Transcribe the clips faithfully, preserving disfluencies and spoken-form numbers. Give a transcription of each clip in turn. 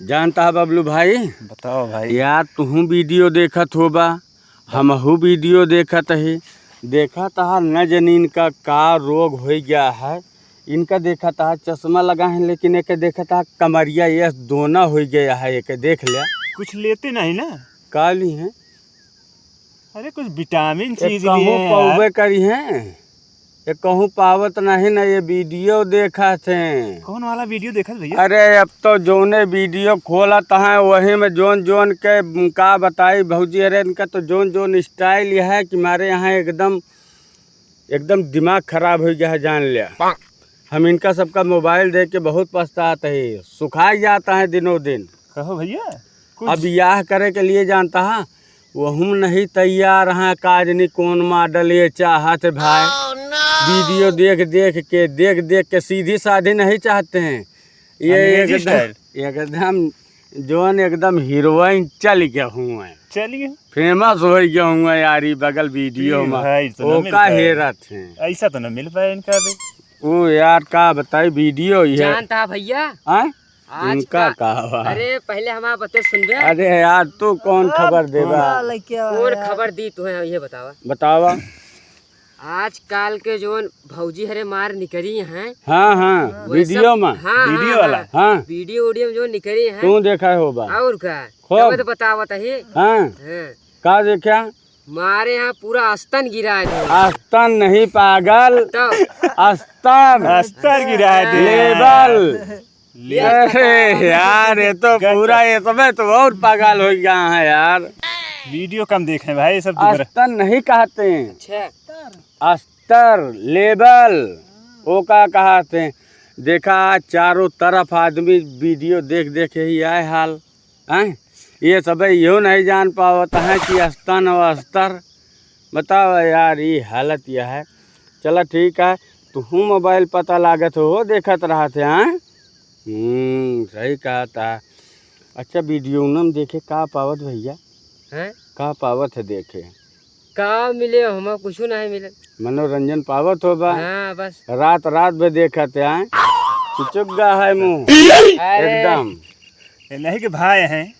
जानता है बबलू भाई, बताओ भाई। यार, तुहूँ वीडियो देखत होबा, हमहू वीडियो देखत ही। देखत हा, न जनी इनका का रोग होइ गया है। इनका देखत हा, चश्मा लगा है, लेकिन एके देखत हा, कमरिया ये दोना होइ गया है, एके देख ले। कुछ लेते नहीं ना? का ली हैं? अरे, कुछ विटामिन एक चीज कहूँ लिए हैं यार। पौबे करी हैं, ये कहूँ पावत नहीं ना, ये वीडियो देखत हैं। कौन वाला वीडियो देखत भैया? अरे, अब तो जौने वीडियो खोलत हैं, वही में जौन जौन के, उम, का बताई भौजी, अरे, इनका तो जौन जौन स्टाइल यह है कि मारे यहाँ एकदम, एकदम दिमाग खराब होइ गया है, जान लिया। हम इनका सबका मोबाइल देख के बहुत पछतात है, सुखाई जाता है दिनों दिन। कहो भैया, कुछ अब ब्याह करे के लिए जानता है, वहू नहीं तैयार हैं, का जनी कौन मॉडल ये चाहत है भाई। वीडियो देख देख के, देख देख के सीधी साधी नहीं चाहते हैं। ये अंग्रेजी एकदम, स्टाइल। एकदम जौन एकदम हीरोइन चल गया हुआ है। चलिए। फेमस होइ गया हुआ यार, ई बगल वीडियो ई में। भाई, तो ना ओका मिलता है। हेरत हैं। ऐसा तो ना मिल पाए इनका अभी। ओ यार, का बताई, वीडियो ही है। जानता भैया? हाँ? आज इनका का, का बा? अरे, पहले हमार बते सुनबे। अरे यार, तू कौन अब खबर देबा? कौन लइके आवा कौन यार? खबर दी तुहे, ये बतावा। बतावा। आजकल के जौन भौजी हरे मार निकरी हैं। हाँ, हाँ, वैसा वीडियो में। हाँ, वीडियो हाँ, वाला। हाँ। हाँ। वीडियो, वीडियो में जो निकरी हैं। तू देखा होबा। और का? खूब। तबे तो बतावत ही। हाँ। हाँ। का देखा? मारे यहाँ पूरा अस्तान गिरा दे। अस्तान नहीं पागल, तो अस्तर। अस्तर गिरा दे। लेबल। ले। अरे यार, ये तो गजब। पूरा, ये सब तो और पागल होइ गया है यार। वीडियो कम देखे भाई, ये सब तो मेरा अस्तान नहीं कहते हैं। अच्छा। अस्तर, लेबल, वो का कहते हैं? देखा, चारों तरफ आदमी वीडियो देख देख यही आए हाल। हैं? ये सब इहो नहीं जान पावत हैं कि अस्तान और अस्तर। बतावा यार, ई हालत यह है। चला ठीक है, तुहूँ मोबाइल पता लागत हो, देखत रहत है, हैं? हम्म, सही कहत है। अच्छा, वीडियो नम देखे का पावत भैया? हैं? का पावत है देखे? का मिले, हमा कुछू नहीं मिले। मनोरंजन पावत होबा। हाँ, बस। रात रात भर देखत है, हैं? चिचुक गा है मुँह। अरे। एकदम। ये नहीं कि भाई हैं।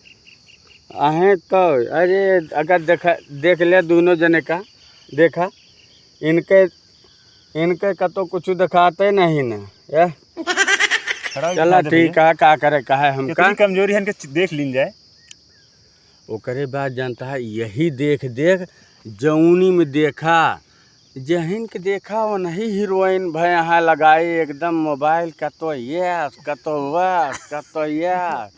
आहे तो, अरे, अगर देखा, देख ले दोनों जने का, देखा, इनके, इनके का तो कुछ दिखाते नहीं ना, ये। खड़ा हो चला के दिखा दे ठीक भैया। है, का करे, का है हमका। कितनी कमजोरी है, इनके देख लीन जाए। ओकरे बाद जानता है, यही देख देख जौनी में देखा, जहिन के देखा, वनही हीरोइन भय यहाँ लगाई, एकदम मोबाइल कतो यस, कतो वस, कतो यस।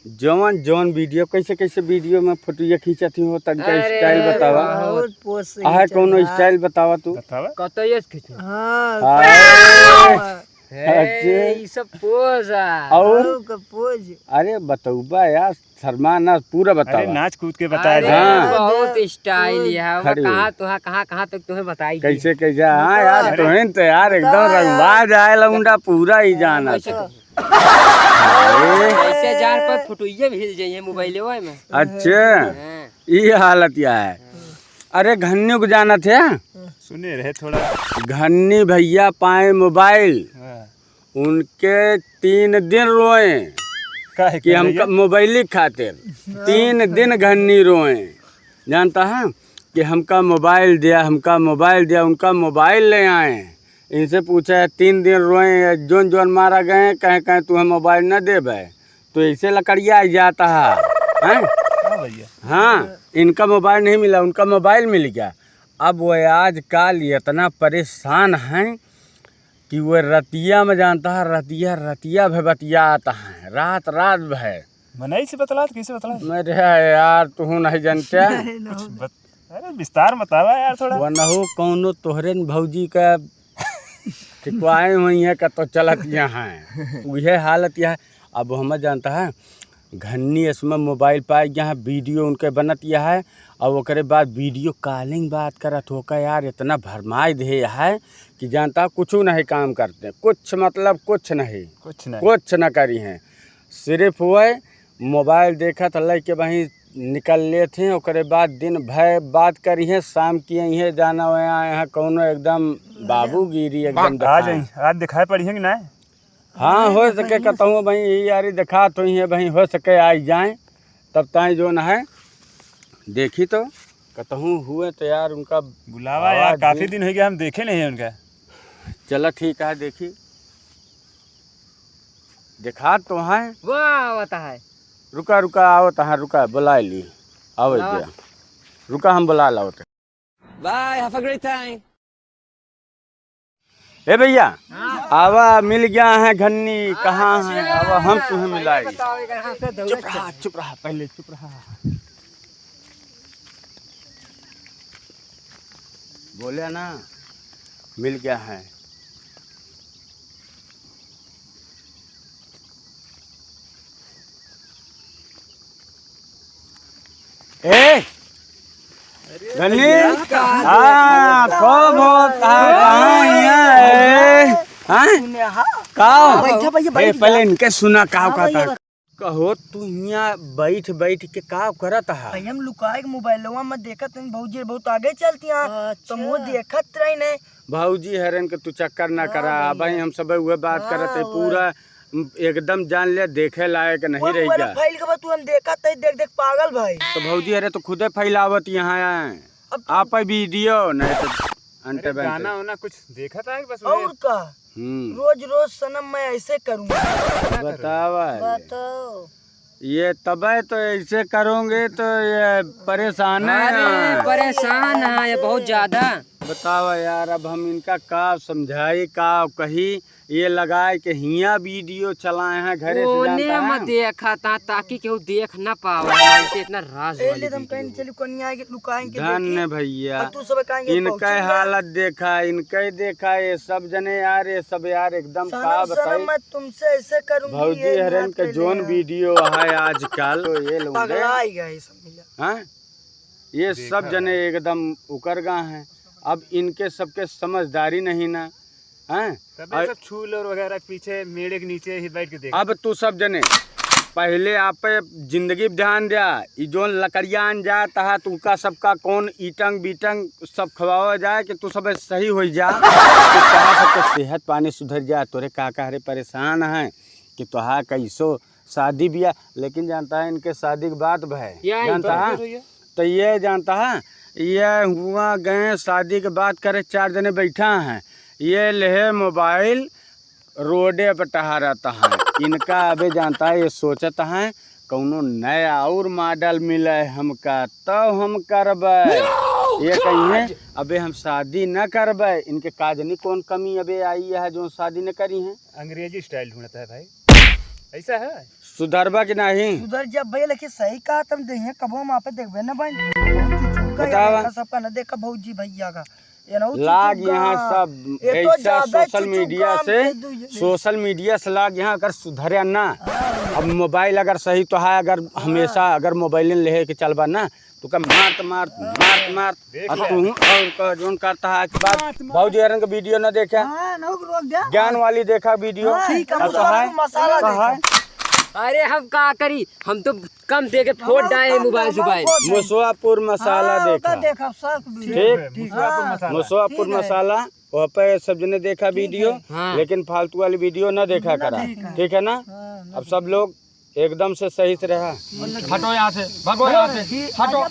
जवन जवन वीडियो, कैसे कैसे वीडियो में फोटोया खींचत ही हो, तनका अरे स्टाइल बतावा। बहुत पोज से आहे, खींचा कौनो है। स्टाइल बतावा तू। बतावा। कतो यस खींचा। हाँ, हाय। कतो यस। हे, अच्छे। ई सब पोज आ। और? और का पोज? अरे बतौबा यार, शर्मा ना, पूरा बतावा। अरे नाच कूद के बताया अरे जाए। हाँ। बहुत स्टाइल है, वो खड़ी हो। कहाँ, तुहाँ, कहाँ, कहाँ तक तुम्हें बताई कैसे, कैसे? हाँ यार, अरे। तुहें तो यार एकदम बताओ यार। रंगबाज आए लौंडा, पूरा ही जानत। कैसे? अरे। कैसे जान पर फोटोइये भी हिल जाइए मोबाइलवा में। अच्छा, हाँ। ई हालत या है। अरे घन्नी को जानत है? सुने रहे थोड़ा। घन्नी भैया पाए मोबाइल। हाँ। उनके तीन दिन रोए काहे कि के हमका भैया? मोबाइल खातिर। तीन दिन घन्नी रोए, जानता है, कि हमका मोबाइल दिया, हमका मोबाइल दिया। उनका मोबाइल ले आए, इनसे पूछे, तीन दिन रोए, जोन जोन मारा गए, कहे, कहे, "तुम्हें मोबाइल न देबे।" तो ऐसे लकड़िया आ जाता है, हैं? हाँ भैया। हाँ, इनका मोबाइल नहीं मिला, उनका मोबाल मिल गया। अब वो आजकल इतना परेशान हैं कि वो रतिया में जानता है, रतिया, रतिया भे बतियात हैं, रात, रात भे। मनई से बतलात, कैसे बतलात? मेरे यार, तुहू नहीं जानते। नहीं, नहीं। कुछ बत-, अरे विस्तार बतावा यार थोड़ा। वनहु कौनो तोहरे न भौजी का ठिकवाए हुई है, कतो चलत यहाँ है। उहे हालत यह है। अब हम जानता है, घन्नी इसमें मोबाइल पाए गया है, वीडियो उनके बनत यह है, और ओकरे बाद वीडियो कॉलिंग बात करत होकर यार, इतना भरमाई दे है कि जानता है, कुछ नहीं काम करते, कुछ मतलब कुछ नहीं, कुछ नहीं। कुछ न करी हैं, सिर्फ वह मोबाइल देखत लइके वहीं निकल लेत हैं, ओकरे बाद दिन भर बात करिहें, शाम की अइहें, जाना वहाँ, यहाँ कौनो एकदम बाबूगिरी एकदम आ दिखाए। जाई, आज दिखाई पड़ी है कि ना? हाँ, हो सके कतहूँ भाई, यही यारी दिखात होइहें भाई, हो सके आई जाएँ, तब ताई जौन है, देखी तो कतहूँ हुए तो यार उनका बुलावा यार, आवाज काफी दी। दिन हो गया, हम देखे नहीं हैं उनका। चला ठीक है, देखी, दिखात तो हैं। वो आवत है। रुका, रुका, आवत हैं, रुका, बुलाए ली, आवत लावा। दिया। रुका, हम बुला लावत हैं। Bye, have a great time. ए भैया, हाँ। आवा, मिल गया है घन्नी, कहाँ है? अच्छा, आवा, हम तुम्हें पहले मिलाई। बताओ, इधर हाथ से दौड़े चुप रहा, चल। चुप रहा, पहले चुप रहा। बोले ना, मिल गया है। ए, अरे गन्नी? भैया, कहाँ हाँ, देखा? कब होता है? कहाँ यहाँ है? हाँ? सुने, हाँ। का? बैठा भैया, ए, बैठ पहले जा। इनके सुना, का हाँ, कहता भैया। है? कहो, तू हियाँ बैठ बैठ के का करत हा? भाई, हम लुकाए के मोबाइलवा में देखत हन, भौजी बहुत आगे चलती हैं, अच्छा। तो मुँह देखत रही नहीं। भौजी हरन के तू चक्कर ना हाँ करा, भैया। भाई, हम सब उहे बात हाँ, करत है, वही। पूरा एकदम जान ले, देखे लायक नहीं वही रह पूरा गया। फैल के बा, तू हम देखत है, देख देख पागल भाई। तो भौजी हरे तो खुदे फैलावत यहाँ है। अब तू आप वीडियो नहीं तो अरे, अंटे बंटे। गाना वाना कुछ देखत है बस और वही। का? हम्म। रोज रोज सनम मैं ऐसे करूँगा। बतावा। बताओ। ये तबे तो ऐसे करोगे तो ये परेशान है अरे, ना। परेशान है ये बहुत ज्यादा। बतावा यार, अब हम इनका का समझाई, का कही, ये लगाए के हियाँ वीडियो चलाए हैं घरे से, ओने जानता हम है? देखा था ताकि केहू देख ना पावे, ऐसे इतना राज ए, वाली ले, हम वीडियो। कहीं चली कोनिया के लुकाएं के धन्य देखी। भैया, और तू सब कहेंगे इनका पहुंचेंगे। हालत देखा, इनके देखा, ये सब जने यार, ये सब यार एकदम सनम, का सनम, बताई। मैं तुमसे ऐसे करूंगी, भौजी ये हरन ना के कर जोन ले। वीडियो है आजकल, तो ये लोग पगला ही गए सब मिला। हाँ? ये सब देखा जने है। एकदम उकर गा हैं। अब इनके सबके समझदारी नहीं ना, हैं? तबे और सब छूल और वगैरह पीछे मेड़े के नीचे ही बैठ के देख। अब तू सब जने पहले आप जिंदगी पे ध्यान द्या। ई जोन लकड़ियान जात हा, तुमका सबका कौन ईटंग बीटंग सब खवावा जाए कि तू सब सही हो जा, कि तोहार सबके सेहत पानी सुधर जाए। तोरे का का रे परेशान है कि तोहार कैसो शादी बिया, लेकिन जानता है इनके शादी के बात भय, या जानता इनका है? तो ये जानता है, ये हुआ गए शादी के बात करे, चार जने बैठा हैं, ये लेहे मोबाइल रोडे पर टहरत हैं। इनका अबे जानता है, ये सोचत हैं कौनो नया और मॉडल मिले हमका, तब हम करबे। No, ये कही हैं, God! अबे हम शादी न करबे। इनके का जनी कौन कमी अबे आई है जो शादी न करी हैं? अंग्रेजी स्टाइल ढूंढता है भाई, ऐसा है। सुधरबा कि नहीं? सुधर जब भैया, लेकिन सही कहा तुम, देहिया कबो हम आपे देखबे ना भाई। बहुत चुप चुप का बतावा। ये देखा, सबका ना देखा भौजी भैया का। ये ना चुप लाग चुप यहाँ का। सब ये तो ऐसा ज्यादा social चुप चुप media का से, हमसे दू ये सोशल मीडिया से लाग यहाँ अगर सुधरे ना। हाँ। अब मोबाइल अगर सही तो है, अगर हाँ। हमेशा अगर मोबाइल लेके चलबा ना, तो का मारत, मारत, मारत, मारत। देख अब ले। तू और का जोन करता है कि बात, मारत, मारत। भौजी हरन का वीडियो ना देखा। हाँ, ना रोक दे। ज्ञान वाली देखा वीडियो। हाँ, ठीक है, अब तो मसाला, है। मसाला तो देखा। है। अरे हम का करी, हम तो कम दे के फोड़ डाए मोबाइल सोबाइल। मुसवापुर मसाला हाँ, देखा। ओका देखा, सब भी। ठीक? ठीक, मुसवापुर हाँ। मसाला। मुसवापुर ठीक है। मसाला, वहाँ पे सब जने देखा ठीक वीडियो, है। हाँ। लेकिन फालतू वाली वीडियो ना देखा ना करा। देखा। ठीक है ना? हाँ, ना अब सब लोग एकदम से सही से रहा। हटो यहाँ से, भागो यहाँ से, हटो।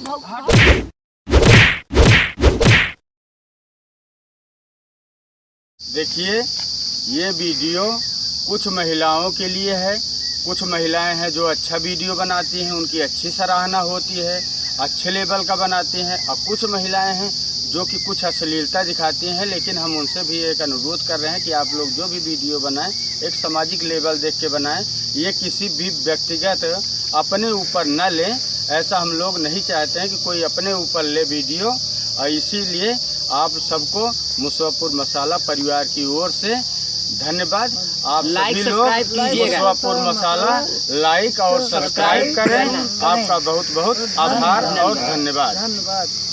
देखिए, ये वीडियो कुछ महिलाओं के लिए है। कुछ महिलाएं हैं जो अच्छा वीडियो बनाती हैं, उनकी अच्छी सराहना होती है, अच्छे लेवल का बनाती हैं, और कुछ महिलाएं हैं जो कि कुछ अश्लीलता दिखाती हैं, लेकिन हम उनसे भी एक अनुरोध कर रहे हैं कि आप लोग जो भी वीडियो बनाएं, एक सामाजिक लेवल देख के बनाएं। ये किसी भी व्यक्तिगत अपने ऊपर न लें, ऐसा हम लोग नहीं चाहते हैं कि कोई अपने ऊपर ले वीडियो। और इसीलिए आप सबको मुसवापुर मसाला परिवार की ओर से धन्यवाद। आप like, सभी लोग subscribe कीजिएगा। मुसवापुर मसाला like और subscribe subscribe करें। करें। आपका बहुत बहुत आभार और धन्यवाद। धन्यवाद।